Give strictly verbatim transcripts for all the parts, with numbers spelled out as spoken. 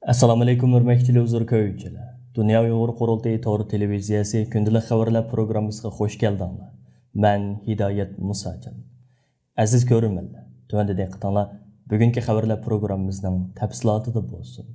ئەسسالامۇئەلەيكۇم، ھۆرمەتلىك تېلېۋىزور كۆرگۈچىلەر! دۇنيا ئۇيغۇر قۇرۇلتىيى تور تېلېۋىزىيەسى كۈندىلىك خەۋەرلەر پروگراممىسىغا خۇش كەلدىڭلار. مەن ھىدايەت مۇساجان. ئەزىز كۆرۈرمەنلەر، تۆۋەندە دىققىتىڭلار بۈگۈنكى خەۋەرلەر پروگراممىمىزنىڭ تەپسىلاتىدا بولسۇن.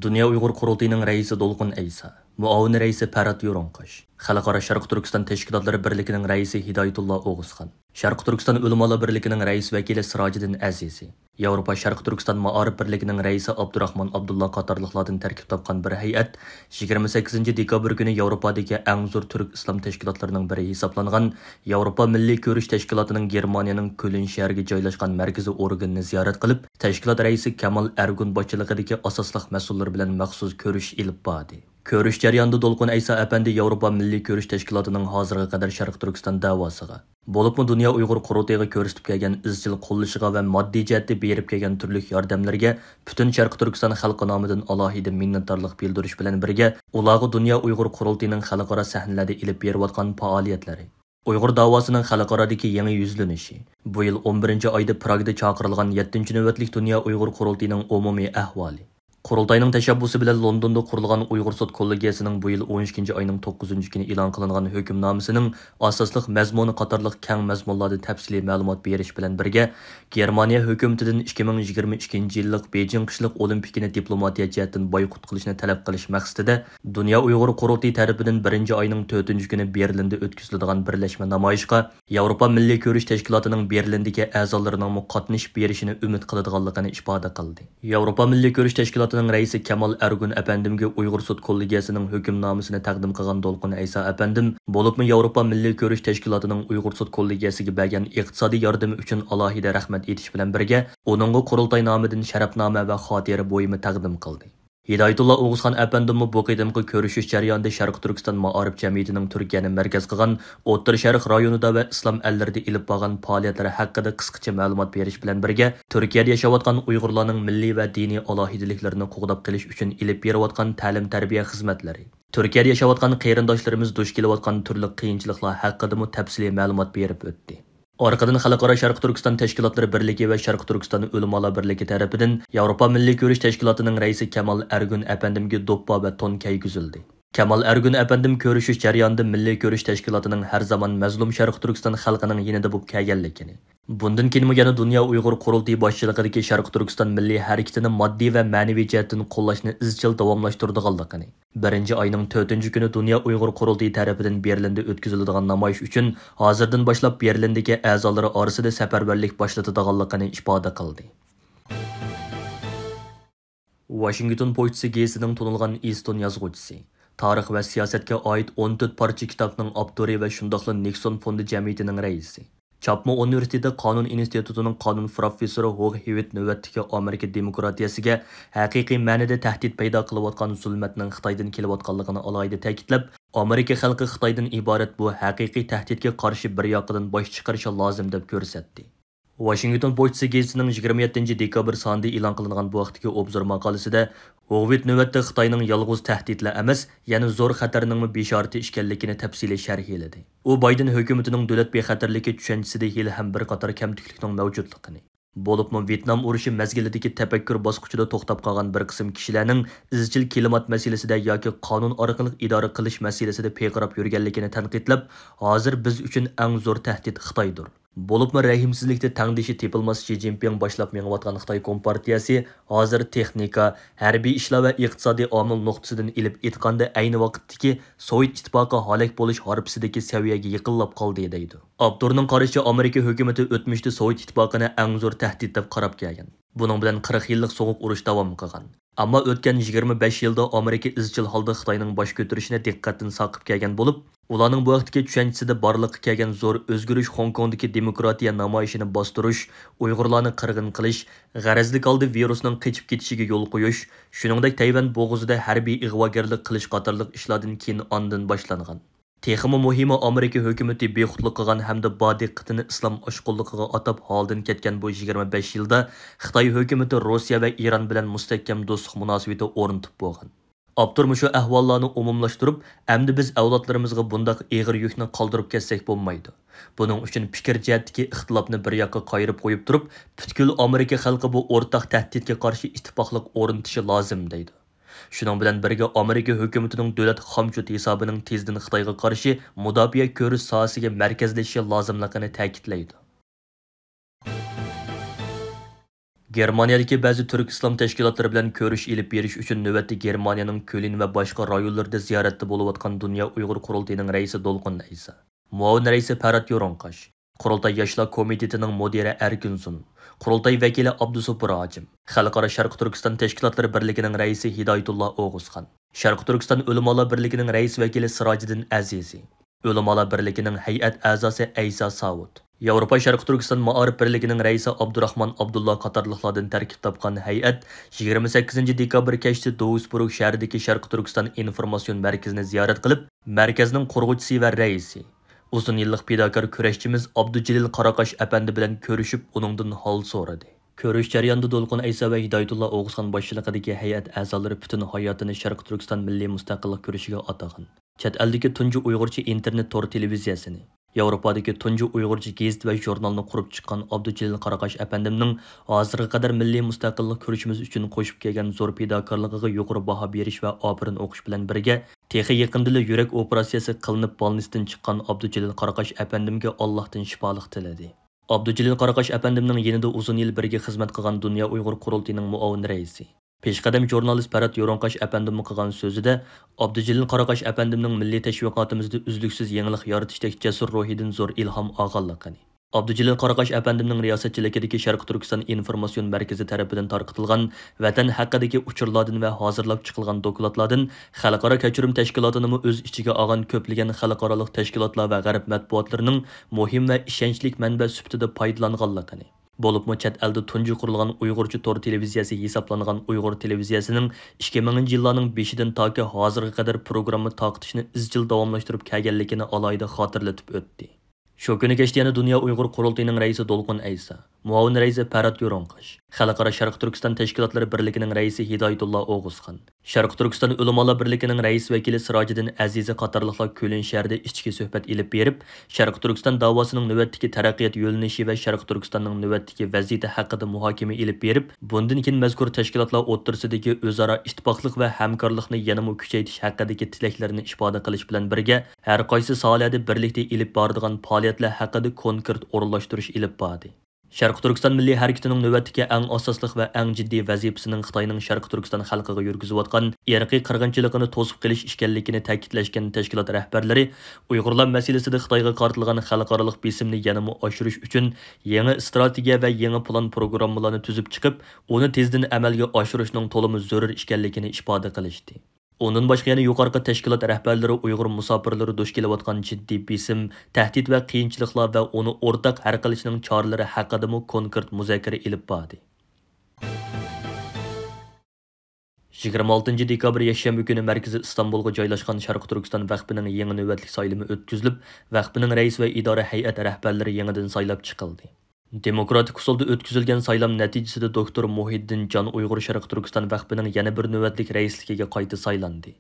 دۇنيا ئۇيغۇر قۇرۇلتىيىنىڭ رەئىسى دولقۇن ئەيسا، مۇئاۋىن رەئىسى پەرھات يورۇڭقاش، خەلقئارا شەرقىي تۈركىستان تەشكىلاتلىرى بىرلىكىنىڭ رەئىسى ھىدايەتۇللا ئوغۇزخان، شەرقىي تۈركىستان ئۆلىمالار بىرلىكىنىڭ رەئىس ۋەكىلى سىراجىدىن ئەزىزى، ياۋروپا شەرقىي تۈركىستان مائارىپ بىرلىكىنىڭ رەئىسى ئابدۇراخمان ئابدۇللا قاتارلىقلاردىن تەركىب تاپقان بىر ھەيئەت يىگىرمە سەككىزىنچى دېكابىر كۈنى ياۋروپادىكى ئەڭ زور تۈرك ئىسلام تەشكىلاتلىرىنىڭ بىرى ھېسابلانغان ياۋروپا مىللىي كۈرەش تەشكىلاتىنىڭ گېرمانىيەنىڭ كۆلن شەھىرىگە جايلاشقان مەركىزىي ئورگىنىنى زىيارەت قىلىپ، تەشكىلات رەئىسى كامال ئەرگۇن باشچىلىقىدىكى ئاساسلىق مەسئۇللار بىلەن مەخسۇس كۆرۈشۈش ئېلىپ باردى. كۆرۈش جەريانىدا دولقۇن ئەيسا ئەپەندى ياۋروپا مىللىي كۈرەش تەشكىلاتىنىڭ ھازىرغا قەدەر شەرقىي تۈركىستان دەۋاسىغا، بولۇپمۇ دۇنيا ئۇيغۇر قۇرۇلتىيىغا كۆرسىتىپ كەلگەن ئىزچىل قوللىشىغا ۋە ماددىي جەھەتتە بېرىپ كەلگەن تۈرلۈك ياردەملىرىگە پۈتۈن شەرقىي تۈركىستان خەلقى نامىدىن ئالاھىدە مىننەتدارلىق بىلدۈرۈش بىلەن بىرگە، ئۇلارغا دۇنيا ئۇيغۇر قۇرۇلتىيىنىڭ خەلقئارا سەھنىلەردە ئېلىپ بېرىۋاتقان پائالىيەتلىرى، ئۇيغۇر داۋاسىنىڭ خەلقئارادىكى يېڭى يۈزلىنىشى، بۇ يىل ئون بىرىنچى ئايدا پراگدا چاقىرىلغان يەتتىنچى نۆۋەتلىك دۇنيا ئۇيغۇر قۇرۇلتىيىنىڭ ئومۇمىي ئەھۋالى، قۇرۇلتاينىڭ تەشەببۇسى بىلەن لوندوندا قۇرۇلغان ئۇيغۇر سوت كوللېگىيەسىنىڭ بۇ يىل ئون ئىككىنچى ئاينىڭ توققۇزىنچى كۈنى ئېلان قىلىنغان ھۆكۈمنامىسىنىڭ ئاساسلىق مەزمۇنى قاتارلىق كەڭ مەزمۇنلاردا تەپسىلىي مەلۇمات بېرىش بىلەن بىرگە، گېرمانىيە ھۆكۈمىتىدىن ئىككى مىڭ يىگىرمە ئىككىنچى يىللىق بېيجىڭ قىشلىق ئولىمپىكىنى دىپلوماتىيە جەھەتتىن بايقۇت قىلىشنى تەلەپ قىلىش مەقسىتىدە، دۇنيا ئۇيغۇر قۇرۇلتىيى تەرىپىدىن بىرىنچى ئاينىڭ تۆتىنچى كۈنى بېرلىندا ئۆتكۈزۈلىدىغان بىرلەشمە نامايىشقا ياۋروپا مىللىي كۈرەش تەشكىلاتىنىڭ بېرلىندىكى ئەزالىرىنىڭمۇ قاتنىشىپ بېرىشىنى ئۈمىد قىلىدىغانلىقىنى ئىپادە قىلدى. ياۋروپا مىللىي كۈرەش تەشكىلاتىنىڭ رەئىسى كامال ئەرگۈن ئەپەندىمگە ئۇيغۇر سوت كوللېگىيەسىنىڭ ھۆكۈمنامىسىنى تەقدىم قىلغان دولقۇن ئەيسا ئەپەندىم، بولۇپمۇ ياۋروپا مىللىي كۈرەش تەشكىلاتىنىڭ ئۇيغۇر سوت كوللېگىيەسىگە بەرگەن ئىقتىسادىي ياردىمى ئۈچۈن ئالاھىدە رەھمەت ئېيتىش بىلەن بىرگە، ئۇنىڭغا قۇرۇلتاي نامىدىن شەرەپنامە ۋە خاتىرە بۇيۇمى تەقدىم قىلدى. ھىدايەتۇللا ئوغۇزخان ئەپەندىممۇ بۇ قېتىمقى كۆرۈشۈش جەريانىدا شەرقىي تۈركىستان مائارىپ جەمئىيىتىنىڭ تۈركىيەنى مەركەز قىلغان ئوتتۇرا شەرق رايونىدا ۋە ئىسلام ئەللىرىدە ئېلىپ بارغان پائالىيەتلىرى ھەققىدە قىسقىچە مەلۇمات بېرىش بىلەن بىرگە، تۈركىيەدە ياشاۋاتقان ئۇيغۇرلارنىڭ مىللىي ۋە دىنىي ئالاھىدىلىكلىرىنى قوغداپ قېلىش ئۈچۈن ئېلىپ بېرىۋاتقان تەلىم-تەربىيە خىزمەتلىرى، تۈركىيەدە ياشاۋاتقان قېرىنداشلىرىمىز دۇچ كېلىۋاتقان تۈرلۈك قىيىنچىلىقلار ھەققىدىمۇ تەپسىلىي مەلۇمات بېرىپ ئۆتتى. ئارقىدىن خەلقئارا شەرقىي تۈركىستان تەشكىلاتلىرى بىرلىكى ۋە شەرقىي تۈركىستان ئۆلىمالار بىرلىكى تەرىپىدىن ياۋروپا مىللىي كۈرەش تەشكىلاتىنىڭ رەئىسى كامال ئەرگۈن ئەپەندىمگە دوپپا ۋە تون كىيگۈزۈلدى. كامال ئەرگۈن ئەپەندىم كۆرۈشۈش جەريانىدا مىللىي كۈرەش تەشكىلاتىنىڭ ھەر زامان مەزلۇم شەرقىي تۈركىستان خەلقىنىڭ يېنىدا بولۇپ كەلگەنلىكىنى، بۇندىن كېيىنمۇ يەنە دۇنيا ئۇيغۇر قۇرۇلتىيى باشچىلىقىدىكى شەرقىي تۈركىستان مىللىي ھەرىكىتىنى ماددىي ۋە مەنىۋى جەھەتتىن قوللاشنى ئىزچىل داۋاملاشتۇرىدىغانلىقىنى، بىرىنچى ئاينىڭ تۆتىنچى كۈنى دۇنيا ئۇيغۇر قۇرۇلتىيى تەرىپىدىن بېرلىندە ئۆتكۈزۈلىدىغان نامايىش ئۈچۈن ھازىردىن باشلاپ بېرلىندىكى ئەزالىرى ئارىسىدا سەپەرۋەرلىك باشلىتىدىغانلىقىنى ئىپادە قىلدى. ۋاشىنگتون پوچتىسى گېزىتىنىڭ تونۇلغان ئېستون يازغۇچىسى، تارىخ ۋە سىياسەتكە ئائىت ئون تۆت پارچە كىتابنىڭ ئاپتورى ۋە شۇنداقلا نىكسون فوندى جەمئىيىتىنىڭ رەئىسى، چاپما ئۇنىۋېرسىتېتى قانۇن ئىنستىتۇتىنىڭ قانۇن پروفېسسورى ھوغ ھېۋىت نۆۋەتتىكى ئامېرىكا دېموكراتىيەسىگە ھەقىقىي مەنىدە تەھدىت پەيدا قىلىۋاتقان زۇلمەتنىڭ خىتايدىن كېلىۋاتقانلىقىنى ئالاھىدە تەكىتلەپ، ئامېرىكا خەلقى خىتايدىن ئىبارەت بۇ ھەقىقىي تەھدىتكە قارشى بىر ياقىدىن باش چىقىرىشى لازىم دەپ كۆرسەتتى. ۋاشىنگتون پوچتىسى گېزىتىنىڭ يىگىرمە يەتتىنچى دېكابىر سانىدا ئېلان قىلىنغان بۇ ھەقتىكى ئوبزور ماقالىسىدە، ھوۋىت نۆۋەتتە خىتاينىڭ يالغۇز تەھدىتلا ئەمەس، يەنە زور خەتەرنىڭمۇ بېشارىتى ئىكەنلىكىنى تەپسىلىي شەرھلىدى. ئۇ بايدېن ھۆكۈمىتىنىڭ دۆلەت بىخەتەرلىكى چۈشەنچىسىدە ھېلىھەم بىر قاتار كەمتۈكلۈكنىڭ مەۋجۇتلۇقىنى، بولۇپمۇ ۋيېتنام ئۇرۇشى مەزگىلىدىكى تەپەككۇر باسقۇچىدا توختاپ قالغان بىر قىسىم كىشىلەرنىڭ ئىزچىل كىلىمات مەسىلىسىدە ياكى قانۇن ئارقىلىق ئىدارە قىلىش مەسىلىسىدە پىرقىراپ يۈرگەنلىكىنى تەنقىدلەپ، ھازىر بىز ئۈچۈن ئەڭ زور تەھدىت خىتايدۇر. بولۇپمۇ رەھىمسىزلىكتە تەڭدىشى تېپىلماس شى جىنپىڭ باشلاپ مېڭىۋاتقان خىتاي كومپارتىيەسى ھازىر تېخنىكا، ھەربىي ئىشلار ۋە ئىقتىسادىي ئامىل نۇقتىسىدىن ئېلىپ ئېيتقاندا، ئەينى ۋاقىتتىكى سوۋېت ئىتتىپاقى ھالاك بولۇش ھارپىسىدىكى سەۋىيەگە يېقىنلاپ قالدى، دەيدۇ. ئاپتورنىڭ قارىشىچە، ئامېرىكا ھۆكۈمىتى ئۆتمۈشتە سوۋېت ئىتتىپاقىنى ئەڭ زور تەھدىت دەپ قاراپ كەلگەن. بۇنىڭ بىلەن قىرىق يىللىق سوغۇق ئۇرۇش داۋام قىلغان. ئەمما ئۆتكەن يىگىرمە بەش يىلدا ئامېرىكا ئىزچىل ھالدا خىتاينىڭ باش كۆتۈرۈشىنى دىققەتتىن ساقىپ كەلگەن بولۇپ، ئۇلارنىڭ بۇ ھەقتىكى چۈشەنچىسىدە بارلىققا كەلگەن زور ئۆزگىرىش خوڭكوڭدىكى دېموكراتىيە نامايىشىنى باستۇرۇش، ئۇيغۇرلارنى قىرغىن قىلىش، غەرەزلىك ھالدا ۋىرۇسنىڭ قېچىپ كېتىشىگە يول قويۇش، شۇنىڭدەك تەيۋەن بوغۇزىدا ھەربىي ئىغۋاگەرلىك قىلىش قاتارلىق ئىشلاردىن كېيىن ئاندىن باشلانغان. تېخىمۇ مۇھىمى، ئامېرىكا ھۆكۈمىتى بىخۇدلۇق قىلغان ھەمدە بار دىققىتىنى ئىسلام ئاشقۇنلۇقىغا ئاتاپ ھالدىن كەتكەن بۇ يىگىرمە بەش يىلدا خىتاي ھۆكۈمىتى روسىيە ۋە ئىران بىلەن مۇستەھكەم دوستلۇق مۇناسىۋىتى ئورنىتىپ بولغان. ئاپتور مۇشۇ ئەھۋاللارنى ئومۇملاشتۇرۇپ، ئەمدى بىز ئەۋلادلىرىمىزغا بۇنداق ئېغىر يۈكنى قالدۇرۇپ كەتسەك بولمايدۇ. بۇنىڭ ئۈچۈن پىكىر جەھەتتىكى ئىختىلاپنى بىر ياققا قايرىپ قويۇپ تۇرۇپ، پۈتكۈل ئامېرىكا خەلقى بۇ ئورتاق تەھدىتكە قارشى ئىتتىپاقلىق ئورنىتىشى لازىم، دەيدۇ. شۇنىڭ بىلەن بىرگە، ئامېرىكا ھۆكۈمىتىنىڭ دۆلەت خامچوت ھېسابىنىڭ تېزدىن خىتايغا قارشى مۇداپىئە كۆرۈش ساھەسىگە مەركەزلىشىشى لازىملىقىنى تەكىتلەيدۇ. گېرمانىيەدىكى بەزى تۈرك ئىسلام تەشكىلاتلىرى بىلەن كۆرۈش ئېلىپ بېرىش ئۈچۈن نۆۋەتتە گېرمانىيەنىڭ كۆلن ۋە باشقا رايونلىرىدا زىيارەتتە بولۇۋاتقان دۇنيا ئۇيغۇر قۇرۇلتىيىنىڭ رەئىسى دولقۇن ئەيسا، مۇئاۋىن رەئىسى پەرھات يورۇنقاش، قۇرۇلتاي ياشلار كومىتېتىنىڭ مۇدىرى ئەركىن زۇن، قۇرۇلتاي ۋەكىلى ئابدۇسوپۇر ھاجىم، خەلقئارا شەرقىي تۈركىستان تەشكىلاتلىرى بىرلىكىنىڭ رەئىسى ھىدايەتۇللا ئوغۇزخان، شەرقىي تۈركىستان ئۆلىمالار بىرلىكىنىڭ رەئىس ۋەكىلى سىراجىدىن ئەزىزى، ئۆلىمالار بىرلىكىنىڭ ھەيئەت ئەزاسى ئەيسا ساۋۇت، ياۋروپا شەرقىي تۈركىستان مائارىپ بىرلىكىنىڭ رەئىسى ئابدۇراخمان ئابدۇللا قاتارلىقلاردىن تەركىب تاپقان ھەيئەت يىگىرمە سەككىزىنچى دېكابىر كەچتە دوۋسبۇرگ شەھىرىدىكى شەرقىي تۈركىستان ئىنفورماتسىيون مەركىزىنى زىيارەت قىلىپ، مەركەزنىڭ قۇرغۇچىسى ۋە رەئىسى، ئۇزۇن يىللىق پىداكار كۈرەشچىمىز ئابدۇجېلىل قاراقاش ئەپەندى بىلەن كۆرۈشۈپ، ئۇنىڭدىن ھال سورىدى. كۆرۈش جەريانىدا دولقۇن ئەيسا ۋە ھىدايەتۇللا ئوغۇزخان باشچىلىقىدىكى ھەيئەت ئەزالىرى پۈتۈن ھاياتىنى شەرقىي تۈركىستان مىللىي مۇستەقىللىق كۈرىشىگە ئاتىغان، چەت ئەلدىكى تۇنجى ئۇيغۇرچە ئىنتېرنېت تور تېلېۋىزىيەسىنى، ياۋروپادىكى تۇنجى ئۇيغۇرچە گېزىت ۋە ژۇرنالنى قۇرۇپ چىققان ئابدۇجېلىل قاراقاش ئەپەندىمنىڭ ھازىرغا قەدەر مىللىي مۇستەقىللىق كۈرىشىمىز ئۈچۈن قوشۇپ كەلگەن زور پىداكارلىقىغا يۇقىرى باھا بېرىش ۋە ئاپىرىن ئوقۇش بىلەن بىرگە، تېخى يېقىندىلا يۈرەك ئوپېراتسىيەسى قىلىنىپ بالنىستىن چىققان ئابدۇجېلىل قاراقاش ئەپەندىمگە ئاللاھتىن شىپالىق تىلىدى. ئابدۇجېلىل قاراقاش ئەپەندىمنىڭ يېنىدا ئۇزۇن يىل بىرگە خىزمەت قىلغان دۇنيا ئۇيغۇر قۇرۇلتىيىنىڭ مۇئاۋىن رەئىسى، پېشقەدەم ژۇرنالىست پەرھات يورۇنقاش ئەپەندىممۇ قىلغان سۆزىدە، ئابدۇجېلىل قاراقاش ئەپەندىمنىڭ مىللىي تەشۋىقاتىمىزدا ئۈزلۈكسىز يېڭىلىق يارىتىشتەك جەسۇر روھىدىن زور ئىلھام ئالغانلىقىنى، ئابدۇجېلىل قاراقاش ئەپەندىمنىڭ رىياسەتچىلىكىدىكى شەرقىي تۈركىستان ئىنفورماتسىيون مەركىزى تەرىپىدىن تارقىتىلغان ۋەتەن ھەققىدىكى ئۇچۇرلاردىن ۋە ھازىرلاپ چىقىلغان دوكلاتلاردىن خەلقئارا كەچۈرۈم تەشكىلاتىنىمۇ ئۆز ئىچىگە ئالغان كۆپلىگەن خەلقئارالىق تەشكىلاتلار ۋە غەرب مەتبۇئاتلىرىنىڭ مۇھىم ۋە ئىشەنچلىك مەنبە سۈپىتىدە پايدىلانغانلىقىنى، بولۇپمۇ چەت ئەلدە تۇنجى قۇرۇلغان ئۇيغۇرچە تور تېلېۋىزىيەسى ھېسابلانغان ئۇيغۇر تېلېۋىزىيەسىنىڭ ئىككى مىڭىنچى يىللارنىڭ بېشىدىن تاكى ھازىرغا قەدەر پروگرامما تارقىتىشنى ئىزچىل داۋاملاشتۇرۇپ كەلگەنلىكىنى ئالاھىدە خاتىرىلىتىپ ئۆتتى. شۇ كۈنى كەچتە يەنە دۇنيا ئۇيغۇر قۇرۇلتىيىنىڭ رەئىسى دولقۇن ئەيسا، مۇئاۋىن رەئىسى پەرھات يورۇنقاش، خەلقئارا شەرقىي تۈركىستان تەشكىلاتلىرى بىرلىكىنىڭ رەئىسى ھىدايەتۇللا ئوغۇزخان، شەرقىي تۈركىستان ئۆلىمالار بىرلىكىنىڭ رەئىس ۋەكىلى سىراجىدىن ئەزىزى قاتارلىقلار كۆلن شەھىرىدە ئىچكى سۆھبەت ئېلىپ بېرىپ، شەرقىي تۈركىستان داۋاسىنىڭ نۆۋەتتىكى تەرەققىيات يۆنىلىشى ۋە شەرقىي تۈركىستاننىڭ نۆۋەتتىكى ۋەزىيىتى ھەققىدە مۇھاكىمە ئېلىپ بېرىپ، بۇندىن كېيىن مەزكۇر تەشكىلاتلار ئوتتۇرىسىدىكى ئۆزئارا ئىتتىپاقلىق ۋە ھەمكارلىقنى يەنىمۇ كۈچەيتىش ھەققىدىكى تىلەكلىرىنى ئىپادە قىلىش بىلەن بىرگە، ھەر قايسى ساھەلەردە بىرلىكتە ئېلىپ بارىدىغان پائالىيەتلەر ھەققىدە كونكرېت ئورۇنلاشتۇرۇش ئېلىپ باردى. شەرقىي تۈركىستان مىللىي ھەرىكىتىنىڭ نۆۋەتتىكى ئەڭ ئاساسلىق ۋە ئەڭ جىددىي ۋەزىپىسىنىڭ خىتاينىڭ شەرقىي تۈركىستان خەلقىگە يۈرگۈزۈۋاتقان ئىرقىي قىرغىنچىلىقىنى توسۇپ قېلىش ئىكەنلىكىنى تەكىتلەشكەن تەشكىلات رەھبەرلىرى ئۇيغۇرلار مەسىلىسىدە خىتايغا قارىتىلغان خەلقئارالىق بېسىمنى يەنىمۇ ئاشۇرۇش ئۈچۈن يېڭى ئىستراتېگىيە ۋە يېڭى پىلان پروگراممىلارنى تۈزۈپ چىقىپ، ئۇنى تېزدىن ئەمەلگە ئاشۇرۇشنىڭ تولىمۇ زۆرۈر ئىكەنلىكىنى ئىپادە قىلىشتى. ئۇندىن باشقا يەنە يۇقىرىقى تەشكىلات رەھبەرلىرى ئۇيغۇر مۇساپىرلىرى دۇچ كېلىۋاتقان جىددىي بېسىم، تەھدىت ۋە قىيىنچىلىقلار ۋە ئۇنى ئورتاق ھەل قىلىشنىڭ چارىلىرى ھەققىدىمۇ كونكرېت مۇزاكىرە ئېلىپ باردى. يىگىرمە ئالتىنچى دېكابىر يەكشەنبە كۈنى مەركىزى ئىستانبۇلغا جايلاشقان شەرقىي تۈركىستان ۋەقپىنىڭ يېڭى نۆۋەتلىك سايلىمى ئۆتكۈزۈلۈپ، ۋەقپىنىڭ رەئىس ۋە ئىدارە ھەيئەت رەھبەرلىرى يېڭىدىن سايلاپ چىقىلدى. دېموكراتىك ئۇسۇلدا ئۆتكۈزۈلگەن سايلام نەتىجىسىدە دوكتور مۇھىددىن جان ئۇيغۇر شەرقىي تۈركىستان ۋەقپىنىڭ يەنە بىر نۆۋەتلىك رەئىسلىكىگە قايتا سايلاندى.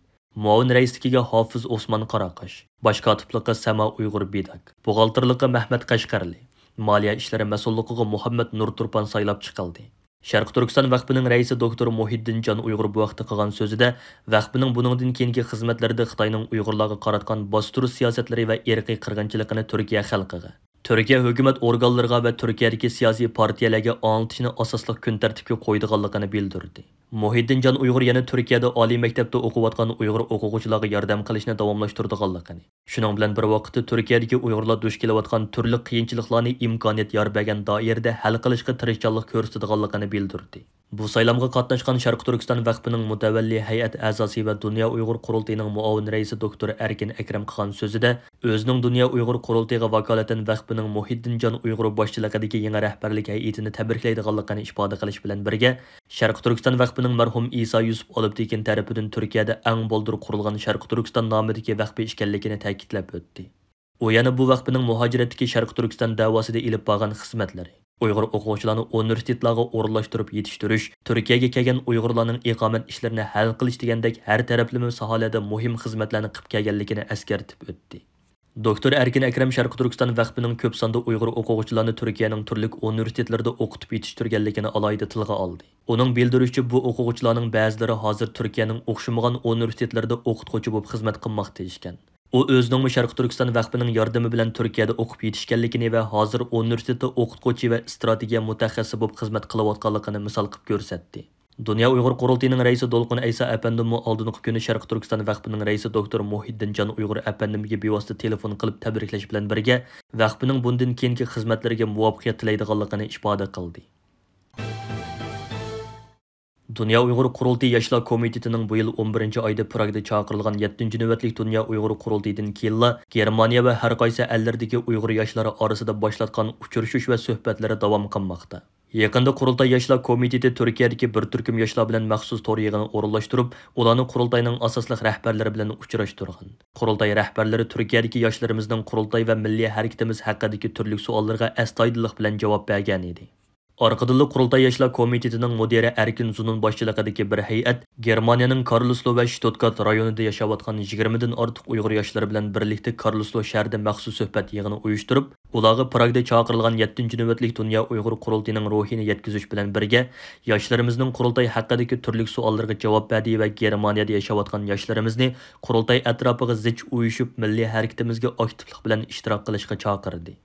مۇئاۋىن رەئىسلىكىگە ھافىز ئوسمان قاراقاش، باش كاتىپلىققا سەما ئۇيغۇر بىداك، بوغالتىرلىققا مەھمەت قەشقەرلى، مالىيە ئىشلىرى مەسئۇللۇقىغا مۇھەممەت نۇرتۇرپان سايلاپ چىقىلدى. شەرقىي تۈركىستان ۋەقپىنىڭ رەئىسى دوكتور مۇھىددىن جان ئۇيغۇر بۇ ھەقتە قىلغان سۆزىدە، ۋەقپىنىڭ بۇنىڭدىن كېيىنكى خىزمەتلىرىدە خىتاينىڭ ئۇيغۇرلارغا قاراتقان باستۇرۇش سىياسەتلىرى ۋە ئىرقىي قىرغىنچىلىقىنى تۈركىيە خەلقىگە، تۈركىيە ھۆكۈمەت ئورگانلىرىغا ۋە تۈركىيەدىكى سىياسىي پارتىيەلەرگە ئاڭلىتىشنى ئاساسلىق كۈن تەرتىپكە قويىدىغانلىقىنى بىلدۈردى. مۇھىددىن جان ئۇيغۇر يەنە تۈركىيەدە ئالىي مەكتەپتە ئوقۇۋاتقان ئۇيغۇر ئوقۇغۇچىلارغا ياردەم قىلىشنى داۋاملاشتۇرىدىغانلىقىنى، شۇنىڭ بىلەن بىر ۋاقىتتا تۈركىيەدىكى ئۇيغۇرلار دۇچ كېلىۋاتقان تۈرلۈك قىيىنچىلىقلارنى ئىمكانىيەت يار بەرگەن دائىرىدە ھەل قىلىشقا تىرىشچانلىق كۆرسىتىدىغانلىقىنى بىلدۈردى. بۇ سايلامغا قاتناشقان شەرقىي تۈركىستان ۋەقپىنىڭ مۇتەۋەللى ھەيئەت ئەزاسى ۋە دۇنيا ئۇيغۇر قۇرۇلتىيىنىڭ مۇئاۋىن رەئىسى دوكتور ئەركىن ئەكرەم قىلغان سۆزىدە، ئۆزىنىڭ دۇنيا ئۇيغۇر قۇرۇلتىيىغا ۋاكالىتەن ۋەقپىنىڭ مۇھىددىن جان ئۇيغۇر باشچىلىقىدىكى يېڭى رەھبەرلىك ھەيئىتىنى تەبرىكلەيدىغانلىقىنى ئىپادە قىلىش بىلەن بىرگە، شەرقىي تۈركىستان ۋەقپىنىڭ مەرھۇم ئىسا يۈسۈپ ئالپتېكىن تەرىپىدىن تۈركىيەدە ئەڭ بالدۇر قۇرۇلغان شەرقىي تۈركىستان نامىدىكى ۋەقپى ئىكەنلىكىنى تەكىتلەپ ئۆتتى. ئۇ يەنە بۇ ۋەقپىنىڭ مۇھاجىرەتتىكى شەرقىي تۈركىستان دەۋاسىدا ئېلىپ بارغان خىزمەتلىرى، ئۇيغۇر ئوقۇغۇچىلارنى ئۇنىۋېرسىتېتلارغا ئورۇنلاشتۇرۇپ يېتىشتۈرۈش، تۈركىيەگە كەلگەن ئۇيغۇرلارنىڭ ئىقامەت ئىشلىرىنى ھەل قىلىش دېگەندەك ھەر تەرەپلىمە ساھەلەردە مۇھىم خىزمەتلەرنى قىلىپ كەلگەنلىكىنى ئەسكەرتىپ ئۆتتى. دوكتور ئەركىن ئەكرەم شەرقىي تۈركىستان ۋەقپىنىڭ كۆپ ساندا ئۇيغۇر ئوقۇغۇچىلارنى تۈركىيەنىڭ تۈرلۈك ئۇنىۋېرسىتېتلىرىدا ئوقۇتۇپ يېتىشتۈرگەنلىكىنى ئالاھىدە تىلغا ئالدى. ئۇنىڭ بىلدۈرۈشىچە، بۇ ئوقۇغۇچىلارنىڭ بەزىلىرى ھازىر تۈركىيەنىڭ ئوخشىمىغان ئۇنىۋېرسىتېتلىرىدا ئوقۇتقۇچى بولۇپ خىزمەت قىلماقتا ئىكەن. ئۇ ئۆزىنىڭمۇ شەرقىي تۈركىستان ۋەقپىنىڭ ياردىمى بىلەن تۈركىيەدە ئوقۇپ يېتىشكەنلىكىنى ۋە ھازىر ئۇنىۋېرسىتېتتا ئوقۇتقۇچى ۋە ئىستراتېگىيە مۇتەخەسسىسى بولۇپ خىزمەت قىلىۋاتقانلىقىنى مىسال قىلىپ كۆرسەتتى. دۇنيا ئۇيغۇر قۇرۇلتىيىنىڭ رەئىسى دولقۇن ئەيسا ئەپەندىممۇ ئالدىنقى كۈنى شەرقىي تۈركىستان ۋەقپىنىڭ رەئىسى دوكتور مۇھىددىن جان ئۇيغۇر ئەپەندىمگە بىۋاسىتە تېلېفون قىلىپ تەبرىكلەش بىلەن بىرگە، ۋەقپىنىڭ بۇندىن كېيىنكى خىزمەتلىرىگە مۇۋەپپەقىيەت تىلەيدىغانلىقىنى ئىپادە قىلدى. دۇنيا ئۇيغۇر قۇرۇلتىيى ياشلار كومىتېتىنىڭ بۇ يىل ئون بىرىنچى ئايدا پراگدا چاقىرىلغان يەتتىنچى نۆۋەتلىك دۇنيا ئۇيغۇر قۇرۇلتىيىدىن كېيىنلا، گېرمانىيە ۋە ھەر قايسى ئەللەردىكى ئۇيغۇر ياشلىرى ئارىسىدا باشلاتقان ئۇچرىشىش ۋە سۆھبەتلىرى داۋام قىلماقتا. يېقىندا قۇرۇلتاي ياشلار كومىتېتى تۈركىيەدىكى بىر تۈركۈم ياشلار بىلەن مەخسۇس تور يىغىنى ئورۇنلاشتۇرۇپ، ئۇلارنى قۇرۇلتاينىڭ ئاساسلىق رەھبەرلىرى بىلەن ئۇچراشتۇرغان. قۇرۇلتاي رەھبەرلىرى تۈركىيەدىكى ياشلىرىمىزنىڭ قۇرۇلتاي ۋە مىللىي ھەرىكىتىمىز ھەققىدىكى تۈرلۈك سوئاللىرىغا ئەستايىدىللىق بىلەن جاۋاب بەرگەن ئىدى. ئارقىدىنلا قۇرۇلتاي ياشلار كومىتېتىنىڭ مۇدىرى ئەركىن زۇنۇن باشچىلىقىدىكى بىر ھەيئەت گېرمانىيەنىڭ كارلسلو ۋە شتۇتگارت رايونىدا ياشاۋاتقان يىگىرمىدىن ئارتۇق ئۇيغۇر ياشلىرى بىلەن بىرلىكتە كارلسلو شەھىرىدە مەخسۇس سۆھبەت يىغىنى ئۇيۇشتۇرۇپ، ئۇلارغا پراگدا چاقىرىلغان يەتتىنچى نۆۋەتلىك دۇنيا ئۇيغۇر قۇرۇلتىيىنىڭ روھىنى يەتكۈزۈش بىلەن بىرگە، ياشلىرىمىزنىڭ قۇرۇلتاي ھەققىدىكى تۈرلۈك سوئاللىرىغا جاۋاب بەردى ۋە گېرمانىيەدە ياشاۋاتقان ياشلىرىمىزنى قۇرۇلتاي ئەتراپىغا زىچ ئۇيۇشۇپ، مىللىي ھەرىكىتىمىزگە ئاكتىپلىق بىلەن ئىشتىراك قىلىشقا چاقىردى.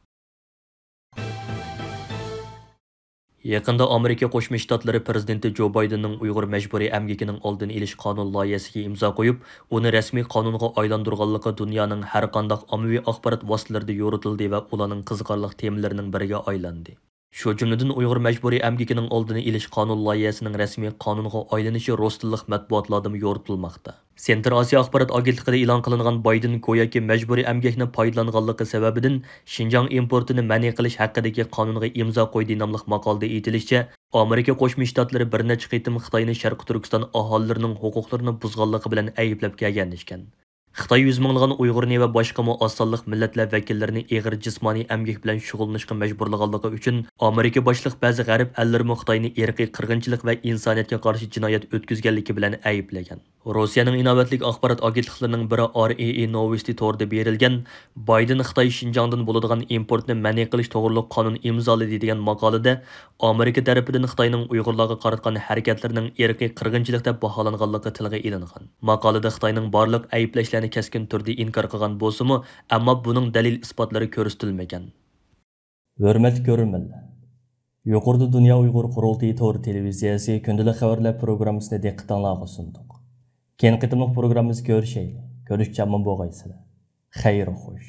يېقىندا ئامېرىكا قوشما شتاتلىرى پىرېزىدېنتى جو بايدېننىڭ ئۇيغۇر مەجبۇرىي ئەمگىكىنىڭ ئالدىنى ئېلىش قانۇن لايىھەسىگە ئىمزا قويۇپ، ئۇنى رەسمىي قانۇنغا ئايلاندۇرغانلىقى دۇنيانىڭ ھەر قانداق ئاممىۋى ئاخبارات ۋاسىتىلىرىدا يورۇتۇلدى ۋە ئۇلارنىڭ قىزىقارلىق تېمىلىرىنىڭ بىرىگە ئايلاندى. شۇ جۈملىدىن ئۇيغۇر مەجبۇرىي ئەمگىكىنىڭ ئالدىنى ئېلىش قانۇن لايىھەسىنىڭ رەسمىي قانۇنغا ئايلىنىشى رۇس تىللىق مەتبۇئاتلاردىمۇ يورۇتۇلماقتا. سېنتر ئاسىيا ئاخبارات ئاگېنتلىقىدا ئېلان قىلىنغان بايدېن گوياكى مەجبۇرىي ئەمگەكنى پايدىلانغانلىقى سەۋەبىدىن شىنجاڭ ئىمپورتىنى مەنئى قىلىش ھەققىدىكى قانۇنغا ئىمزا قويدى ناملىق ماقالىدە ئېيتىلىشىچە، ئامېرىكا قوشما شتاتلىرى بىر نەچچە قېتىم خىتاينى شەرقىي تۈركىستان ئاھالىلىرىنىڭ ھوقۇقلىرىنى بۇزغانلىقى بىلەن ئەيىبلەپ كەلگەن ئىكەن. خىتاي يۈز مىڭلىغان ئۇيغۇرنى ۋە باشقىمۇ ئاز سانلىق مىللەتلەر ۋەكىللىرىنى ئېغىر جىسمانىي ئەمگەك بىلەن شۇغۇللىنىشقا مەجبۇرلىغانلىقى ئۈچۈن، ئامېرىكا باشلىق بەزى غەرب ئەللىرىمۇ خىتاينى ئىرقىي قىرغىنچىلىق ۋە ئىنسانىيەتكە قارشى جىنايەت ئۆتكۈزگەنلىكى بىلەن ئەيىبلىگەن. روسىيەنىڭ ئىناۋەتلىك ئاخبارات ئاگېنتلىقلىرىنىڭ بىرى، ئار ئى ئى نوۋوستى تورىدا بېرىلگەن بايدېن خىتاي شىنجاڭدىن بولىدىغان ئىمپورتنى مەنئى قىلىش توغرۇلۇق قانۇن ئىمزالىدى دېگەن ماقالىدە، ئامېرىكا تەرىپىدىن خىتاينىڭ ئۇيغۇرلارغا قاراتقان ھەرىكەتلىرىنىڭ ئىرقىي قىرغىنچىلىق دەپ باھالانغانلىقى تىلغا ئېلىنغان. ماقالىدە خىتاينىڭ بارلىق ئەيىبلەشلەرنى كەسكىن تۈردە ئىنكار قىلغان بولسىمۇ، ئەمما بۇنىڭ دەلىل-ئىسپاتلىرى كۆرسىتىلمىگەن. ھۆرمەتلىك كۆرۈرمەنلەر! يۇقىرىدا دۇنيا ئۇيغۇر قۇرۇلتىيى تور تېلېۋىزىيەسى كۈندىلىك خەۋەرلەر پروگراممىسىنى دىققىتىڭلارغا سۇندۇق. كېيىنكى قېتىملىق پروگراممىمىزدا كۆرۈشەيلى. كۆرۈشكىچە ئامان بولغايسىلەر. خەير خوش.